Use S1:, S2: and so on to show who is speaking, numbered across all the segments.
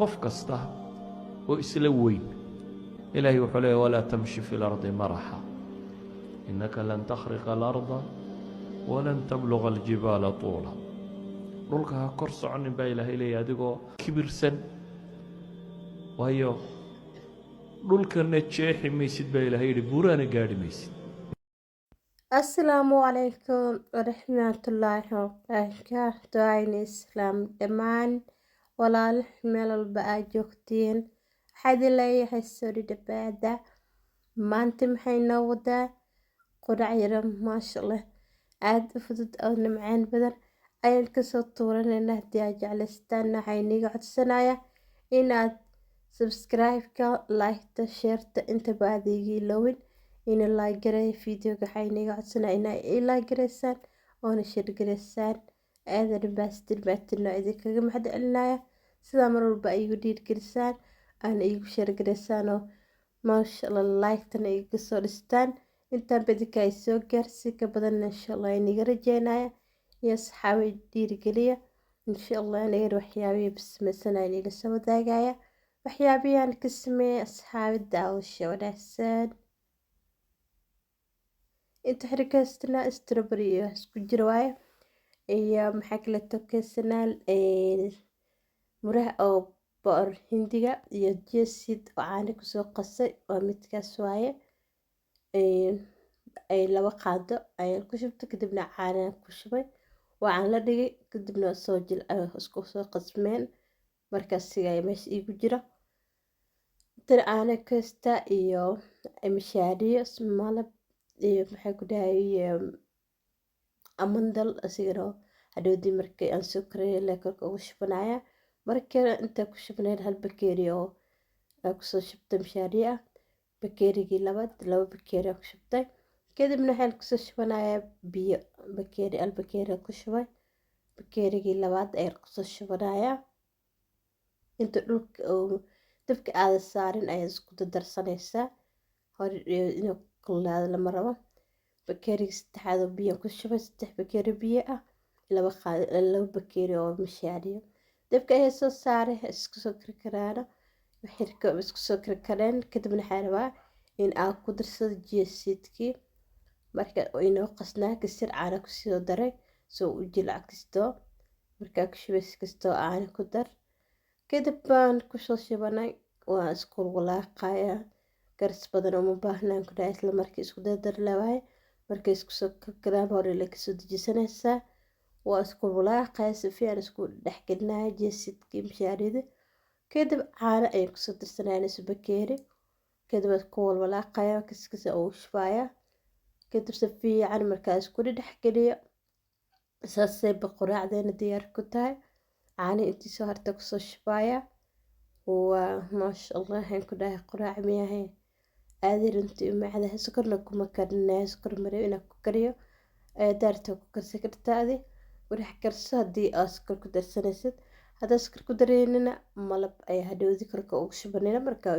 S1: Qof kasta oo isla weyn, Ilaahay wuxuu leeya: ولا تمش في الأرض مرحا إنك لن تخرق الأرض ولن تبلغ الجبال طولا. Dhulka ha kor soconin, baa Ilaahay leeya, adigoo kibirsan, waayo dhulkana jeexi maysid, baa Ilahay yidhi, buuraana gaadhi maysid.
S2: Asalaamu calaykum waraxmatullaahi wabarakaatu. Ayna islaam dhammaan walaal, meel walba aad joogtiin, waxaa idin leeyahay soo dhawaada. Maanta maxay noo wadaa? Qurac yaro, maasha Allah, aada u fudud oo nimcaan badan ayaan kasoo tuuranayna. Haddii aad jeclaystaan, waxaa iniga codsanaya inaad subscribe-ka, like-ta, share-ta intaba aad iga ilowin ina like gareeyo videoga. Waxaa iniga codsanaya inaa ii like gareysaan oona share gareysaan. Aadan baastin baatinoo idinkaga mahad celinaya sidaa mar walba ay igu dhiirgelisaan, aana iigu share gareysaan oo, maasha Allah, like-tana iga soo dhistaan. Intaan badinka ay soo gaarsi ka badan, insha Allah, iniga rajeynaya iyo asxaabay dhiirigeliya. Insha Allah, anigana waxyaabihii bismaysanaya iniga soo wadaagaya, waxyaabihian ka sameeyay. Asxaabi, daawasho wanaagsan. Inta xirkaystanaa strawberry iyo isku jira waaye, iyo maxaa kaleeto kaysanaa? Muraha oo bocor hindiga iyo chia seed oo caano kusoo qasay, waa midkaas waaye. 2 qaado ayaan ku shubtay, kadibna caanaan ku shubay, waxaan la dhigay, kadibna soo jil isku soo qasmeen. Markaas siga meesha iigu jira. Intan caano kasta iyo mishaariyo, malab iyo, maxaa ku dhahay, amandal. Asigana hadhowdii markii aan soo kariyay le korka ugu shubanaya. Marka intaa ku shubnayn, hal bakeeri oo aan kusoo shubtay mishaariyo ah, bakeerigii labaad, 2 bakeeri aan ku shubtay. Kadibna waxaan kusoo shubanayaa biyo, bakeeri, hal bakeeri ku shubay, bakeerigii labaad ayaan kusoo shubanayaa. Inta dhulka oo dabka aada saarin ayaad isku dardarsanaysaa, hore inuu kululaado lama rabo. Bakeerigii saddexaad oo biyo ku shubay, 3 bakeeri biyo ah, 2 qaad, 2 bakeeri oo mishaariyo. Dabka ayaa soo saaray, isku soo karkaraano xirka, isku soo karkareen. Kadibna waxaa rabaa in aan ku darsado chia seedkii. Marka inoo qasnaa, kasir caano kusoo daray soo u jilac kastoo. Markaa ku shubaysa kastoo caano ku dar. Kadib baan kusoo shubanay, waan isku walaaqayaa. Karis badan uma baahnaan ku dhahay, isla markii isku dardar leewahay. Markay isku soo karkaraan, hore la kasoo dejisanaysaa. Waa isku walaaqaya, si fiican isku dhexgelinaya chia seedkii mishaarida. Kadib caano ayaan kusoo darsanaya, nus bakeeri. Kadib waan ku walwalaaqaya, kaskasa ugu shubaya. Kadib si fiican markaa isku dhexgeliyo, saasay quraacdeena diyaar ku tahay. Caano intii soo harta kusoo shubaya. Waa maasha Allah, waxaan ku dhahay, quraac miyahay, aaday runtii u macdahay. Sokorna kuma karinayo, sokor mareeb inaan ku kariyo. Daarta ku karsan kartaa, adi wadax karso haddii aad sokor ku darsanaysid. Haddaad sokor ku dareynina, malab ayaa hadhowdi korka ugu shubanayna marka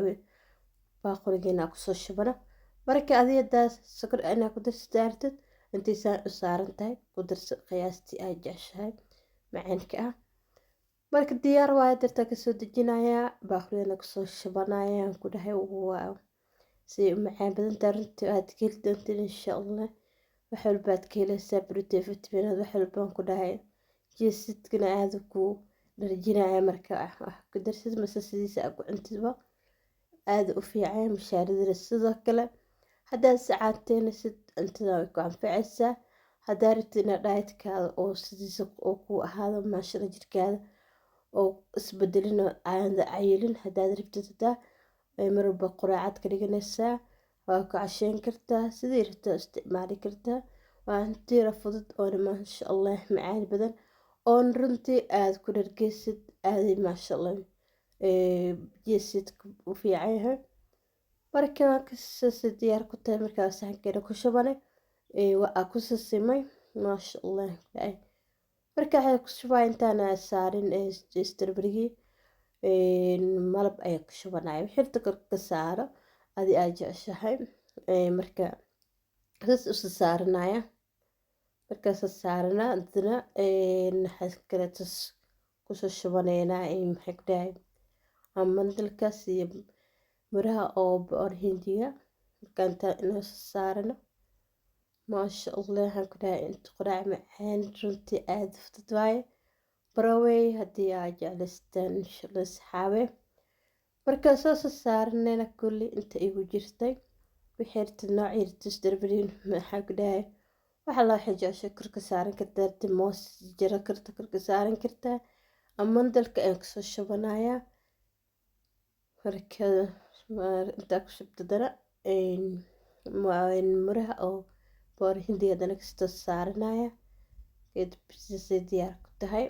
S2: baaquligeena kusoo shubano. Marka adi haddaa sokor inaa ku darsato artid, intay saan u saaran tahay ku darso qiyaastii aad jeceshahay macaanka ah. Marka diyaar waayo, dartaa kasoo dejinayaa, baaquligana kusoo shubanaya. Ku dhahay, waa siday u macaan badantahay runtii, aad ka heli doontiin, insha Allah. Wax walba aad ka helaysaa, protein, vitamin, wax walbaan ku dhahay. Chia seedkana aada ku dharjinaya. Marka wax ku darsid mase sidiisa aad ku cuntidba, aada u fiican. Mishaaridana sidoo kale, haddaad sacaateynaysid, cuntada way ku anfacaysaa. Haddaa rabtid inaad dietkaada oo sidiisa oo ku ahaado, maashada jirkaada oo isbedelin oo aada cayilin haddaad rabtid, hadaa mar walba quraacad ka dhiganaysaa, waa ku casheyn kartaa, sidii rabtaa isticmaali kartaa. Waa cunto fudud oona, maasha Allah, macaan badan, oon runtii aada ku dhargeysid. Aaday, maasha Allah, chia seedka u fiican yahay. Marka kasase diyaar ku tahay, markaa saxankeena ku shubanay, waa ku sisimay, maasha Allah. Marka waxay ku shubaa, intaana saarin strawberrygii, malab ayaa ku shubanaya. Xirta korka ka saaro adi aad jeceshahay. Marka saas usa saaranaya, markaasa saarana, hadana waxaa kaleeto kusoo shubaneynaa, maxay ku dhahay. Mandalkaas iyo miraha oo boor hindiga marka inta inoo saarano, maasha Allah, waxaan ku dhahay inta quraac macaan, runtii aada fudud waaye. Barawey haddii aad jeclaystaan, insha Allah, saxaabe. Markaa soo saaranayna kulli inta igu jirtay wixii rabtid nooc rabtid strawberry, maxaa ku dhahay, waxa loo jeceshay korka saaran kartaa, rabtid moos jaro karta korka saaran kartaa. Mandalka ayaan kusoo shubanayaa. Marka intaa ku shubto dana miraha oo boor hindiga dana kastoo saaranaya, kadib sidaasay diyaar ku tahay.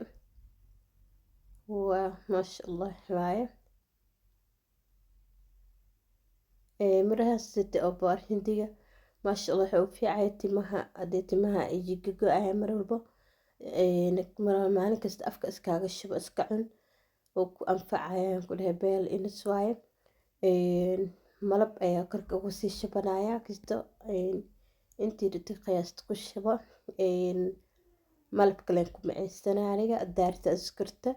S2: Waa maasha Allah waaye. Mirahaas sita oo boor hindiga, maasha Allah, wuxuu u fiicaya timaha. Haddii timaha ay jigago-ayaan mar walbo, maalin kasta afka iskaaga shubo, iska cun, oo ku anfacayaan ku dhahay. Beel inis waaye. Malab ayaa korka ugu sii shubanaya kisto, intii rabtid qiyaasta ku shubo. Malab kalen ku maceysanaa aniga. Daarta askarta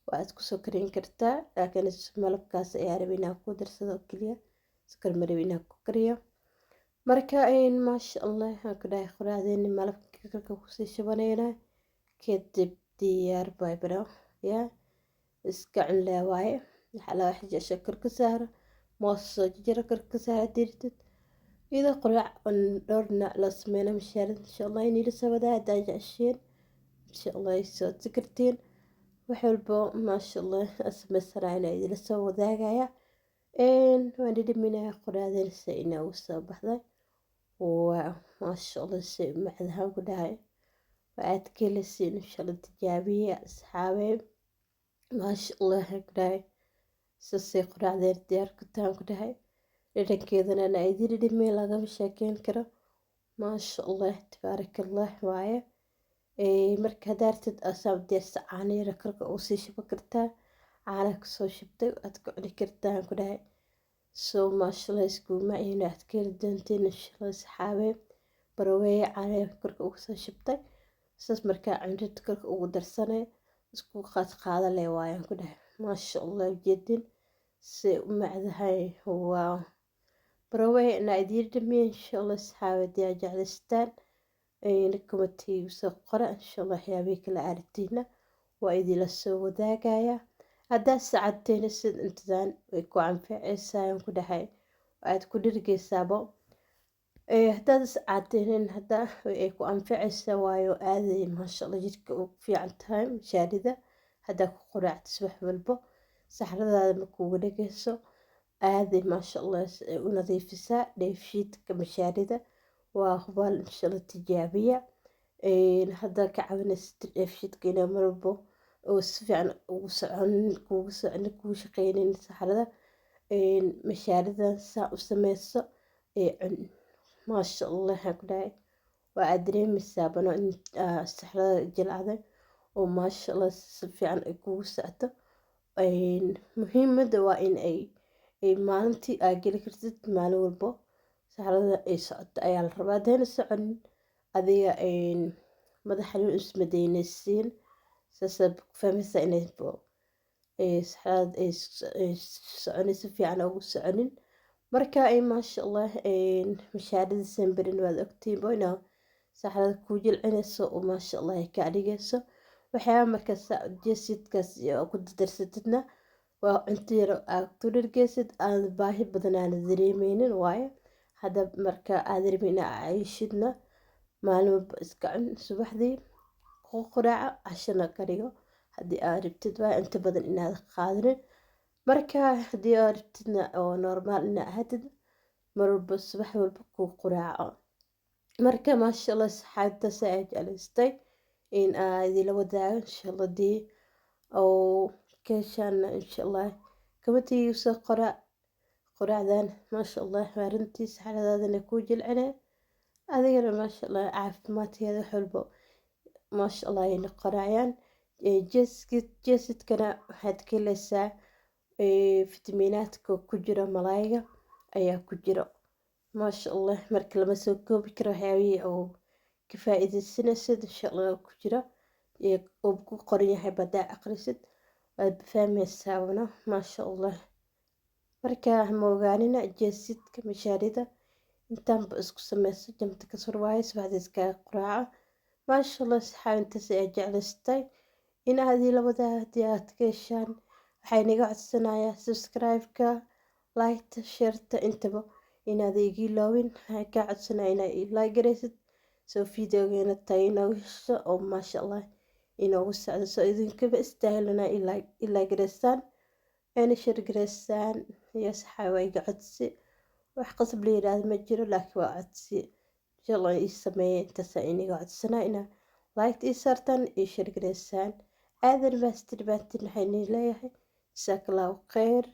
S2: waad kusoo karin kartaa, laakiin malabkaas ayaa rabay inaan ku darsado oo keliya, sokor ma rabin inaan ku kariyo. Marka maasha Allah, waxaan ku dhahay quraacdeeni malabka korka kusii shubanayna, kadib diyaar bay bro ya iska cun lee waaye. Waxaa la wax jecesha kor ka saaro, moos soo jajaro kor ka saara dirtid. Iyadoo quraac dhowr nooc loo sameynaa mishaarida, insha Allah inay la soo wadaa haddaa jeceshiin, insha Allah ay soo kartiin wax walbo. Maasha Allah, sameysanaa inaa idila soo wadaagaya. Waan dhadhaminayaa quraacdeena si inoogu soo baxday. Waa maasha Allah, si macdahaan ku dhahay waa aad ka heleysiin, insha Allah. Tijaabiye asxaabey, maasha Allah, waxaan ku dhahay sasay quraacdeena diyaar ku tahan ku dhahay. Dhadhankeedana ana idin dhadhamiye, lagama sheekeyn karo. Maasha Allah, tabaaraka Allah waaye. Marka haddaa rabtid asaa diyaarsa, caano yara korka ugu sii shuban kartaa. Caanaha kusoo shubtay waad ku cuni kartaa, aan ku dhahay. So maasha Allah, iskugu maciin aad ka heli doontiin, insha Allah, saxaabe. Baraweeye caanaha korka ugu soo shubtay saas markaa cuntid korka ugu darsanay, isku qaad qaada leh waayaan ku dhahay. Maasha Allah, ujeedin si u macdahay. Waa baraweye inaa idiin dhamiye, insha Allah, saxaabe. Haddii aad jeclaystaan, comment-iga soo qora, insha Allah. Waxyaabihii kala aragtiina waa idinla soo wadaagaya. Haddaad sacadteena sida intadan way ku anfaceysaa, aan ku dhahay, aad ku dhirgeysaabo. Haddaad iscaateynin hadda ay ku anfaceysaa, waayo aaday maasha Allah jidhka ugu fiican tahay mishaarida. Haddaa ku quraacdo subax walbo, saxradaada ma kugu dhegeyso, aaday maasha Allah u nadiifisaa dheefshiidka mishaarida. Waa hubaal, insha Allah, tijaabiya. Haddaa ka caawinaysa dheefshiidka inaa mar walbo oo si fiican ugu soconin, kugu soconin, kugu shaqeynin saxrada, mishaaridan saa u sameyso ee cun, maasha Allah, waxaan ku dhahay waa aad dareemeysaa bano in saxrada jilcday oo maasha Allah si fiican ay kugu socoto. Muhiimadda waa in ay maalintii aa geli kartid, maalin walbo saxrada ay socoto ayaa la rabaa. Haddayna soconin, adiga madax xanuun ismadeynaysiin, saasaad ku fahmaysaa inay saxrada ay soconin, si fiican ugu soconin. Marka maasha Allah, mishaarida sambarin waad ogtihiin inaa saxrada kuu jilcinayso oo maasha Allah ay kaa dhigayso waxyaaba. Markaas jesidkaas ku darsatidna, waa cunto yar aad ku dhargeysid, aan baahi badan aana dareemeynin waaye. Hadda marka aad rabin inaa cayshidna, maalin walba iska cun, subaxdii ku quraaco, cashana ka dhigo haddii aad rabtid. Waa inta badan inaad qaadanin. Marka haddii aad rabtidna oo normal inaa ahaatid, mar walba subax walba ku quraaco. Marka maasha Allah, saxaabtaas ayaa jeclaystay in aa idinla wadaago, insha Allah. Dii oo ka heshaana, insha Allah, comment-iga soo qora. Quraacdan maasha Allah waa runtii saxaradaadana kuu jilcine, adigana maasha Allah caafimaadkeeda wax walbo maasha Allah ay noqonayaan. Jeesidkana waxaad ka heleysaa fitamiinaadka ku jira malaayga ayaa ku jiro, maasha Allah. Marka lama soo koobi karo waxyaabihii oo ka faa-iideysanaysid, insha Allah, ku jira oo ku qoran yahay badaa aqrisid. Waad fahmaysaa wana, maasha Allah. Marka ma ogaanina chia seedka, mishaarida intaanba isku sameyso, jamta ka sor waaye, subaxdii iskaga quraaca, maasha Allah. Saxaab, intaas ayaa jeclaystay in aad ila wadaa. Haddii aad ka heshaan, waxay naga codsanayaa subscribe-ka, like-ta, share-ta, intaba inaad iga iloowin. Waxaan kaa codsanaya inaad ii like garaysid, soo videogeena tayo inoogu hesho oo maasha Allah inoogu socdo. Soo idinkaba istaahilana ii like garaysaan ayna share garaysaan. Iyo saxaab, waa iga codsi, wax qasab la yiraahdo ma jiro, laakiin waa codsi, insha Allah ii sameeya. Intaas iniga codsanaa inaa like ii saartaan, ii share garaysaan. Aadan baastir baatin, waxaan idin leeyahay jazaak Allahu khayr.